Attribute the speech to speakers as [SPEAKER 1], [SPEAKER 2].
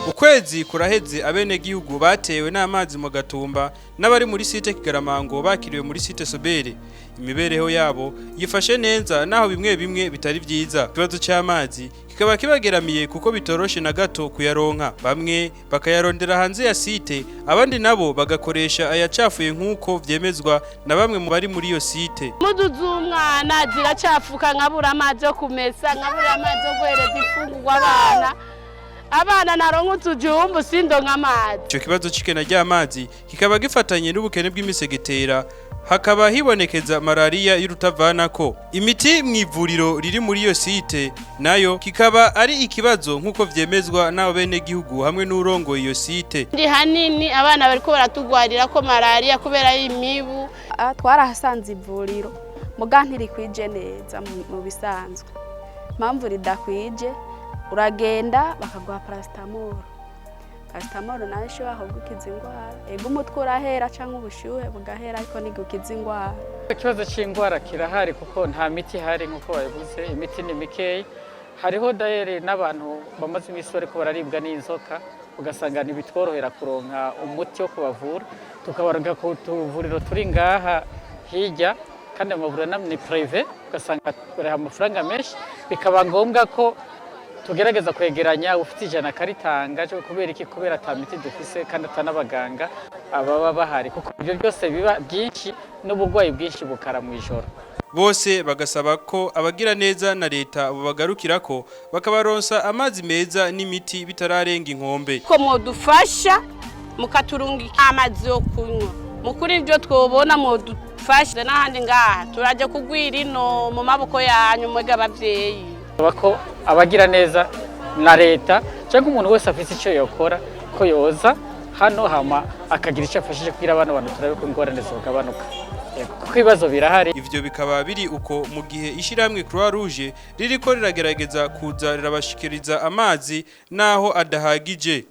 [SPEAKER 1] Ukwezi kuraheze abenegihugu batewe n'amazi mu Gatumba n'abari muri site Kigaramango bakiriwe muri site Sobere. Imibereho yabo yifashe neza, naho bimwe bimwe bitari vyiza. Ikibazo c'amazi kikaba kibageramiye kuko bitoroshe na gato kuyaronka. Bamwe bakayarondera hanze ya site, abandi nabo bagakoresha ayacafuye, nk'uko vyemezwa na bamwe mu bari muri iyo site.
[SPEAKER 2] Impuzu z'umwana ziracafuka, nkabura amazi yo kumesa, nkabura amazi yo guhereza imfungurwa abana. Abana naronka utujumbu, sindonka amazi.
[SPEAKER 1] Ico kibazo c'ikena ry'amazi kikaba gifatanye n'ubukene bw'imisegetera, hakaba hibonekeza malariya y'urutavanako. Imiti mu ivuriro riri muri iyo site nayo kikaba ari ikibazo, nk'uko vyemezwa n'abo benegihugu hamwe n'urongoye iyo site.
[SPEAKER 2] Ndi hanini abana bariko baratugwarira ko malariya kubera imibu.
[SPEAKER 3] Twarahasanze ivuriro, muga ntirikwije neza. Mu bisanzwe, impamvu ridakwije, uragenda bakaguha paracetamol. Paracetamol nayo ishobora kugukiza indwara, ego umutwe urahera cyangwa ubushyuhe bugahera, ariko ntigukiza indwara.
[SPEAKER 4] Ikibazo cy'indwara kirahari kuko nta miti ihari. Nk'uko babivuze, imiti ni mikeyi. Hariho d'ailleurs n'abantu bamaze iminsi bariko bararibwa n'inzoka, ugasanga ntibitworohera kuronka umuti wo kubavura, tukabaronka ku tuvuriro turi ngaha hirya, kandi amavuriro ni privé, ugasanga bariha amafaranga menshi. Bikaba ngombwa ko tugerageza kwegeranya, ufite 100 akaritanga. Kubera iki? Kubera ata miti dufise kandi ata n'abaganga ababa bahari, kuko ibyo byose biba byinshi n'uburwayi bwinshi bukara mu ijoro.
[SPEAKER 1] Bose bagasaba ko abagira neza na leta bobagarukirako, bakabaronsa amazi meza n'imiti bitararenga inkombe.
[SPEAKER 2] Ko mwodufasha mukaturungika amazi yo kunywa, mukuri ibyo twobona mwodufasha, n'ahandi ngaha turaje kugwira ino mu maboko yanyu mwega abavyeyi.
[SPEAKER 4] Ko abagira neza na leta cyangwa umuntu wese afite icyo yokora, ko yoza hano hama akagira icyo afashije kugira abana bantu turabe ko ingorane zogabanuka. Yego, kuko ibibazo birahari.
[SPEAKER 1] Ivyo bikaba biri uko mu gihe ishirahamwe Croix Rouge ririko riragerageza kuza rirabashikiriza amazi, naho adahagije.